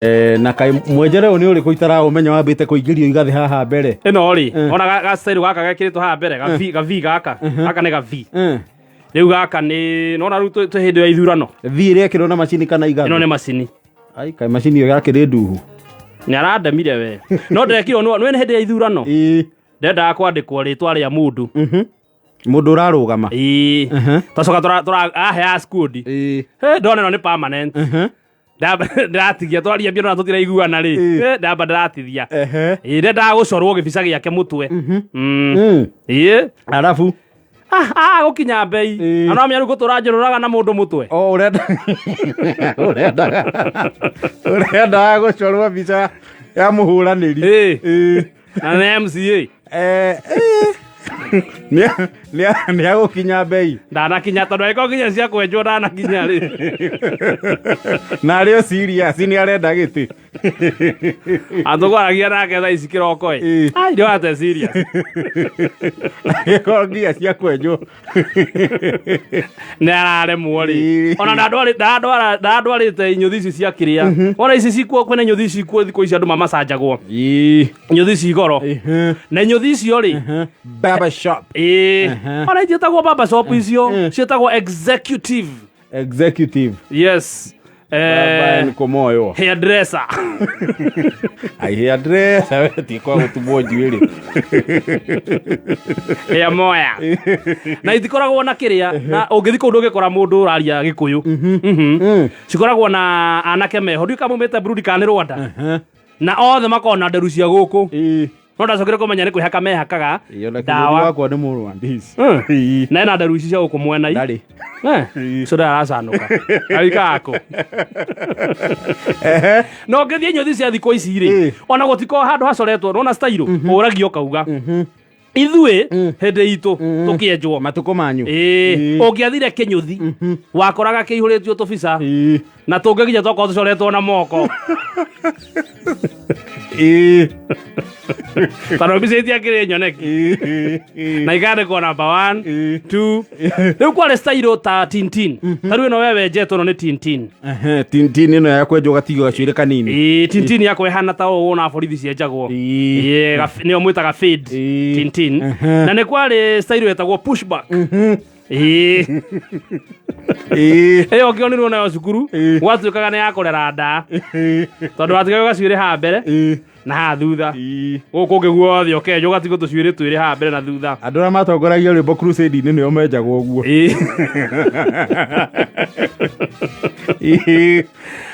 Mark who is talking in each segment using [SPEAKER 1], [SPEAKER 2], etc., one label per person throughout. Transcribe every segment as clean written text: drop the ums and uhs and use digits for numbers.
[SPEAKER 1] Na kaĩ mwenjere ũyũ nĩ ũrĩkũ itaraũmenya wambĩte kũingĩrio igathĩ haha mbere?
[SPEAKER 2] Ĩno rĩ, ona ga style gaka gekĩrĩtwo haha mbere, ga V, ga V gaka. Gaka nĩ ga V. Rĩu gaka nĩ nona rĩu twĩ hĩndĩ ya ithurano.
[SPEAKER 1] V ĩrekĩrwo na macini kana igathĩ?
[SPEAKER 2] Ĩno nĩ macini.
[SPEAKER 1] Ai, kaĩ macini ĩyo yakĩrĩ nduhu.
[SPEAKER 2] Nĩ arandemire we. No ndekirwo nĩ hĩndĩ ya ithurano. Ndendaga kwandĩkwo rĩtwa rĩa mũndũ.
[SPEAKER 1] Mũndũ ũrarũgama.
[SPEAKER 2] Ĩĩ. Twacoka tũra aheaga skundi. He ndona ĩno nĩ permanent. Ndamba ndĩratigia twaria mbia na tũtiraiguana rĩ. Ndamba ndĩratithia. Ĩĩ ndendaga gũcorwo gĩbica gĩake mũtwe. Ĩĩ.
[SPEAKER 1] Arabu.
[SPEAKER 2] Gũkinya mbei. Na no menya rĩu gũtũra njũrũraga na mũndũ mũtwe.
[SPEAKER 1] O ũrenda ũrendaga ũrendaga gũcorwo mbica ya mũhũranĩri.
[SPEAKER 2] Ĩĩ. Na nĩ MCA.
[SPEAKER 1] Nĩ agũkinya mbei.
[SPEAKER 2] Ndanakinya tondũ angĩkorwo nginya cia kwenjwo ndanakinya rĩ.
[SPEAKER 1] Na arĩ o serious nĩ arenda gĩtĩ.
[SPEAKER 2] Atũkwaragia nake thaa ici kĩroko ĩ. Ai, ndĩrona serious.
[SPEAKER 1] Angĩkorwo nginya cia kwenjwo.
[SPEAKER 2] Nĩ araremwo rĩ. Ona ndandwarĩte inyũthi ici cia kĩrĩa. Ona ici cikuo kwĩna inyũthi ici kuo thikũ ici andũ mamacanjagwo. Inyũthi ici goro. Na inyũthi icio rĩ.
[SPEAKER 1] Barber shop.
[SPEAKER 2] Ĩĩ. Ona itiĩtagwo barber shop icio. Ciĩtagwo executive.
[SPEAKER 1] Executive.
[SPEAKER 2] Yes.
[SPEAKER 1] Baba nĩ kũmoywo.
[SPEAKER 2] Hairdresser.
[SPEAKER 1] Ai hairdresser we ti kwa gũtumwo njuĩrĩ.
[SPEAKER 2] Hair moya. Na itikoragwo na kĩrĩa na ũngĩthiĩ kũu ndũngĩkora mũndũ ũraria Gĩkũyũ. Cikoragwo na anake meho. Ndiũĩ kana maumĩte Burundi kana nĩ Rwanda. Na othe makoragwo na nderu cia gũkũ. No ndacokire kũmenya nĩ kwĩhaka mehakaga
[SPEAKER 1] Ĩĩ, ona kĩmũthi
[SPEAKER 2] ndawa.
[SPEAKER 1] wakwa nĩ Mũrwandese.
[SPEAKER 2] Na ena nderu ici cia gũkũ mwena.
[SPEAKER 1] Ndarĩ.
[SPEAKER 2] Ũcio ndaracanũka. Arikaga kũ? Na ũngĩthiĩ nyũthi cia thikũ ici rĩ, ona gũtikoragwo handũ hacoretwo, nĩwona style, ũragia ũkauga. Ithuĩ hĩndĩ itũ tũkĩenjwo.
[SPEAKER 1] Matukũ manyu.
[SPEAKER 2] Ĩĩ, ũngĩathire kĩnyũthi, wakoraga kĩihũrĩtio tũbica. Na tũngĩ nginya twakorwo tũcoretwo na moko. Tondũ mbica itiakĩrĩ nyoneki. Na ikandĩkwo number 1, 2. Rĩu kwarĩ style ta Tintin. Ta rĩu ĩno we wenjetwo ĩno nĩ Tintin.
[SPEAKER 1] Tintin ĩno ya kwenjwo gatigo gacuĩrĩ kanini.
[SPEAKER 2] Ĩĩ, Tintin yakwa ĩhana ta ũũ na borithi cienjagwo. Ĩĩ, nĩyo mwĩtaga fade. Tintin. Na nĩ kwarĩ style yetagwo pushback. Ĩĩ. Ĩyo ũngĩonirwo nayo cukuru, gwatuĩkaga nĩ ya kũrera nda. Tondũ watigaga gacuĩrĩ haha mbere na haha thutha. Gũkũ kũngĩ guothe ũkenjwo ũgatigwo tũcuĩrĩ twĩrĩ haha mbere na thutha.
[SPEAKER 1] Andũ arĩa matongoragia rwĩmbo crusade-inĩ nĩo menjagwo ũguo.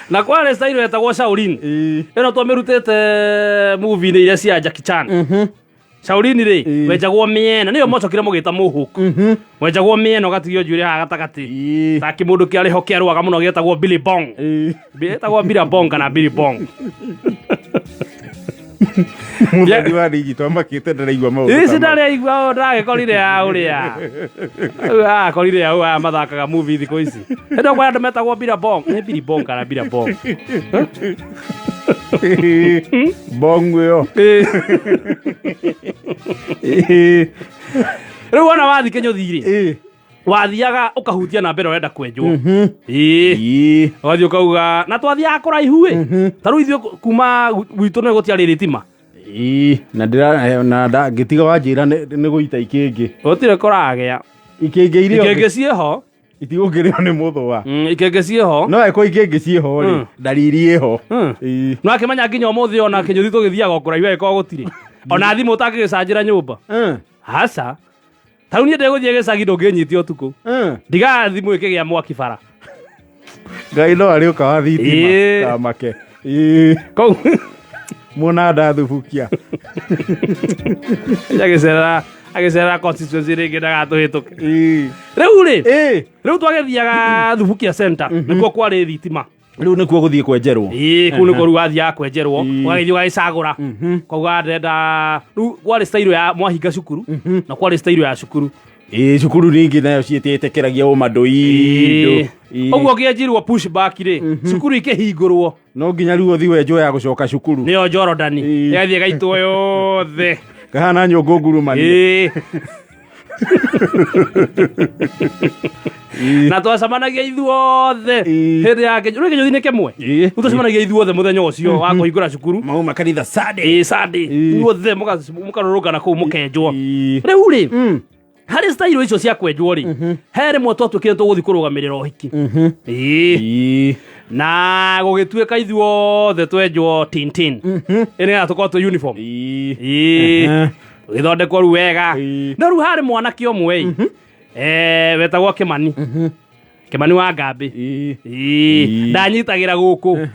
[SPEAKER 2] Na kwarĩ style yetagwo Shaolin. Ĩno twamĩrutĩte movie-inĩ iria cia Jackie Chan. Shaolin rĩ, wenjagwo mĩena, nĩyo mwacokire mũgĩta mohawk. Wenjagwo mĩena ũgatigio njuĩrĩ haha gatagatĩ. Ta kĩmũndũ kĩarĩ ho kĩarũaga mũno gĩetagwo Billy Bong. Gĩetagwo Billy Bong kana Billy Bong.
[SPEAKER 1] Mũthoni wa digital amakĩte ndaraigua maũndũ
[SPEAKER 2] Ici
[SPEAKER 1] ta mau.
[SPEAKER 2] ndaraigua ũũ, ndagĩkorire ya ũrĩa. Rĩu akorire ya ũũ aya mathakaga movie thikũ ici. Hĩndĩ ĩyo kwĩ andũ metagwo Billy Bong. Nĩ Billy Bong kana Billy Bong?
[SPEAKER 1] Bong ĩyo.
[SPEAKER 2] Rĩu wona wathiĩ kĩnyũthi rĩ, wathiaga ũkahutia na mbere ũrenda kwenjwo. Ĩĩ. Ũgathiĩ ũkauga na twathiaga kũraihu ĩ. Ta rĩu ithuĩ kuma gwitũ nĩ gũtiarĩ thitima.
[SPEAKER 1] Ĩĩ, na ndĩra na ngĩtiga wanjĩra nĩ gũita ikĩngĩ.
[SPEAKER 2] Gũtirĩ kũragĩa.
[SPEAKER 1] Ikĩngĩ iria
[SPEAKER 2] Ikĩngĩ ciĩho.
[SPEAKER 1] Itigũkĩrĩo nĩ mũthũa.
[SPEAKER 2] Ikĩngĩ ciĩho.
[SPEAKER 1] No angĩkorwo ikĩngĩ ciĩho rĩ, ndariri ĩho. Ĩĩ.
[SPEAKER 2] No akĩmenya nginya ũmũthĩ ona kĩnyũthi tũgĩthiaga o kũraihu angĩkorwo gũtirĩ. Ona thimũ ũtangĩgĩcanjĩra nyũmba. Aca. Ta rĩu niĩ ndĩgũthiĩ gĩcagi ndũngĩnyitia ũtukũ. Ndigaga thimũ ĩkĩgĩa mwaki bara.
[SPEAKER 1] Ngai no arĩũka wa thitima. Kamake. Ĩĩ.
[SPEAKER 2] Kũu.
[SPEAKER 1] Mũnanda thubukia.
[SPEAKER 2] Agĩcerera constituency rĩngĩ ndagatũhĩtũke. Rĩu rĩ, rĩu twagĩthiaga Thubukia Center, nĩkuo kwarĩ thitima.
[SPEAKER 1] Rĩu nĩkuo gũthiĩ kwenjerwo.
[SPEAKER 2] Ĩĩ, kũu nĩkuo rĩu wathiaga kwenjerwo, ũgagĩthiĩ ũgagĩcagũra. Kauga ndĩrenda, rĩu kwarĩ style ya mwahinga cukuru, na kwarĩ style ya cukuru.
[SPEAKER 1] Ĩĩ, cukuru ningĩ nayo ciĩtĩtĩkĩragia ũmandũindũ.
[SPEAKER 2] Ũguo ũkĩenjirwo push back rĩ, cukuru ikĩhingũrwo.
[SPEAKER 1] No nginya rĩu ũthiĩ wenjwo ya gũcoka cukuru.
[SPEAKER 2] Nĩyo Jorodani. Ĩgathiĩ ĩgaitwo yothe.
[SPEAKER 1] Kahana nyũngũ ngurumanie.
[SPEAKER 2] Na twacemanagia ithuothe hĩndĩ ya rĩu kĩnyũthi-inĩ kĩmwe. Rĩu twacemanagia ithuothe mũthenya ũcio wa kũhingũra cukuru.
[SPEAKER 1] Mauma kanitha Sunday.
[SPEAKER 2] Ĩĩ, Sunday. Ithuothe mũkarũrũngana kũu mũkenjwo. Rĩu rĩ, harĩ style icio cia kwenjwo rĩ, he rĩmwe twatuĩkire tũgũthiĩ kũrũgamĩrĩra ũhiki. Ĩĩ. Na gũgĩtuĩka ithuothe twenjwo tintin ĩnĩgetha tũkorwo twĩ uniform. Ĩĩ. Tũgĩthondekwo rĩu wega. No rĩu harĩ mwanake ũmwe ĩ, wetagwo Kĩmani. Kĩmani wa Ngambĩ. Ĩĩ. Ndanyitagĩra gũkũ.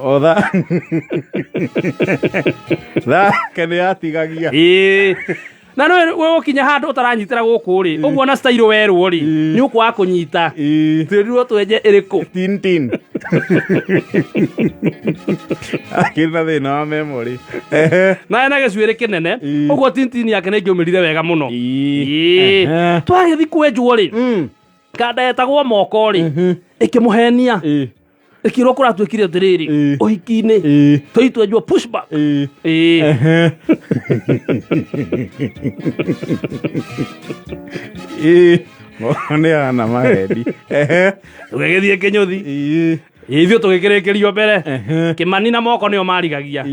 [SPEAKER 1] Otha thake nĩ atigagia.
[SPEAKER 2] Ĩĩ. Na nĩ gũkinya handũ ũtaranyitĩra gũkũ rĩ, ũguo na style werwo rĩ, nĩ ũkwaga kũnyita. Twĩrirwo twenje ĩrĩkũ?
[SPEAKER 1] Tintin akĩrĩ na thĩna wa memory.
[SPEAKER 2] Na ena gĩcuĩrĩ kĩnene, ũguo tintin yake nĩ ĩngĩaumĩrire wega mũno. Ĩĩ. Twagĩthiĩ kwenjwo rĩ, kanda yetagwo moko rĩ, ĩkĩmũhenia. Ĩkĩrwo kũratuĩkire atĩrĩrĩ, ũhiki-inĩ tũitwenjwo pushback. Ĩĩ.
[SPEAKER 1] Nĩ ana mahendi.
[SPEAKER 2] Tũgĩgĩthiĩ kĩnyũthi. Ithuĩ tũgĩkĩrĩkĩrio mbere. Kĩmani na moko nĩo marigagia.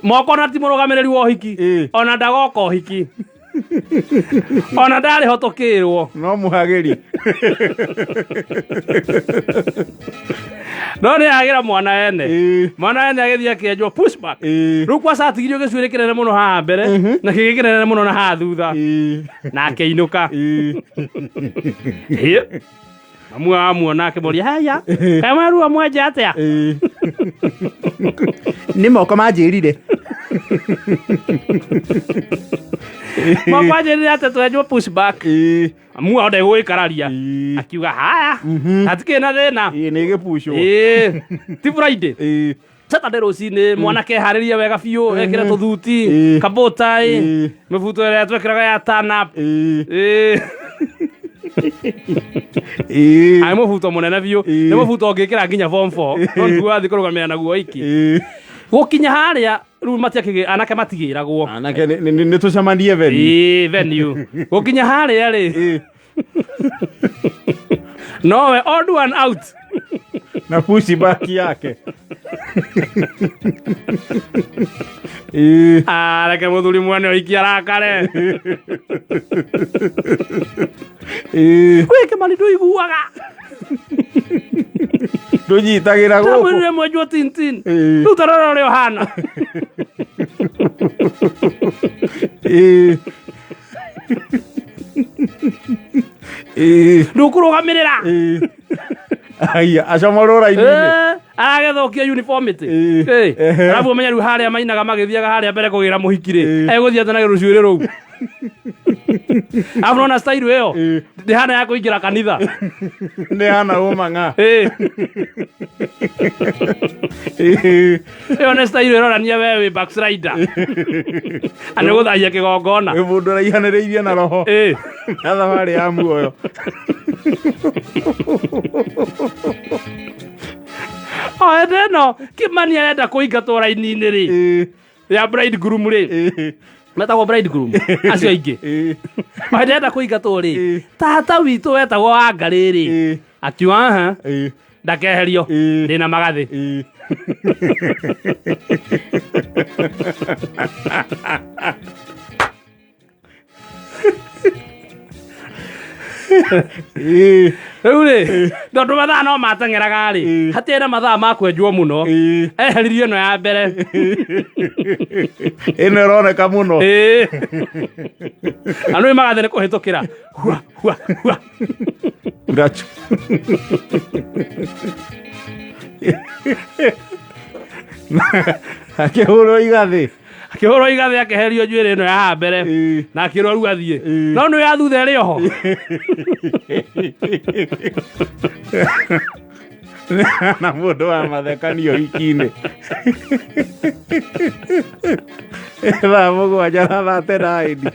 [SPEAKER 2] Moko na ti mũrũgamĩrĩri wa ũhiki. Ona ndagoka ũhiki. Ona ndarĩ ho tũkĩrwo.
[SPEAKER 1] No mũhagĩri.
[SPEAKER 2] No nĩ agĩra mwana ene. Mwana ene agĩthiĩ akĩenjwo pushback. Rĩu kwaca atigirio gĩcuĩrĩ kĩnene mũno haha mbere na kĩngĩ kĩnene mũno na haha thutha. Na akĩinũka. Ĩĩ. Mamu amuona akĩmũria, haya, kaĩ mwerua mwenje atĩa?
[SPEAKER 1] Nĩ moko manjĩrire.
[SPEAKER 2] Moko anjĩrire atĩ twenjwo pushback. Mamu wao ndegũgĩkararia. Akiuga haya, hatikĩrĩ na thĩna.
[SPEAKER 1] Nĩ gĩpucwo.
[SPEAKER 2] Ĩĩ. Ti Friday. Saturday rũcinĩ mwanake eharĩrie wega biũ, ekĩre tũthuti, kabotai, mĩbuto ĩrĩa twekĩraga ya turn up. Ĩĩ. Arĩ mũbuto mũnene biũ. Nĩ mũbuto ũngĩkĩra nginya form 4. No nĩguo wathiĩ kũrũgamĩrĩra naguo iki. Gũkinya harĩa rĩu matiakĩgĩ anake matigĩragwo.
[SPEAKER 1] Anake nĩ tũcemanie venue.
[SPEAKER 2] Ĩĩ, venue. Gũkinya harĩa rĩ, nowe odd one out.
[SPEAKER 1] Na pushback yake.
[SPEAKER 2] Reke mũthuri mwene ũhiki arakare. Wĩ Kĩmani ndũiguaga.
[SPEAKER 1] Ndũnyitagĩra gũkũ.
[SPEAKER 2] Ndamwĩrire mwenjwo tintin. Rĩu ta rora ũrĩa ũhana. Ndũkũrũgamĩrĩra.
[SPEAKER 1] Aya, acomorwo raini-inĩ.
[SPEAKER 2] Aragĩthũkia uniformity. Arabu ũmenye rĩu harĩa mainaga magĩthiaga harĩa mbere kũgĩra mũhiki rĩ, egũthiĩ atĩ na rũcuĩrĩ rũu. Arabu nona style ĩyo ndĩhana ya kũingĩra kanitha.
[SPEAKER 1] Nĩ hana ũmang'a.
[SPEAKER 2] Ĩyo nĩ style ĩronania we wĩ backslider. Na nĩ ũgũthahia kĩgongona.
[SPEAKER 1] Wĩ mũndũ ũraihanĩrĩirie na roho. Na thabarĩ ya muoyo.
[SPEAKER 2] O hĩndĩ ĩno Kĩmani arenda kũingatwo raini-inĩ rĩ, ya bridegroom rĩ, metagwo bridegroom acio aingĩ. O hĩndĩ arenda kũingatwo rĩ, tata witũ wetagwo Wangarĩ rĩ, akiuga aha, ndakeherio, ndĩna magathĩ. Rĩu rĩ, tondũ mathaa no mateng'eraga rĩ, hatirĩ na mathaa ma kwenjwo mũno, eheririe ĩno ya mbere.
[SPEAKER 1] Ĩno ĩroneka mũno.
[SPEAKER 2] Na nĩ magathĩ nĩ kũhĩtũkĩra. Hua, hua, hua.
[SPEAKER 1] Ngachu. Akĩhũrwo igathĩ.
[SPEAKER 2] Akĩhũrwo igathĩ, akĩherio njuĩrĩ ĩno ya haha mbere na akĩrwo rĩu athiĩ. No nĩ ya thutha ĩrĩ oho.
[SPEAKER 1] Na mũndũ wa mathekanio hiki-inĩ. Thaa 7 na 39.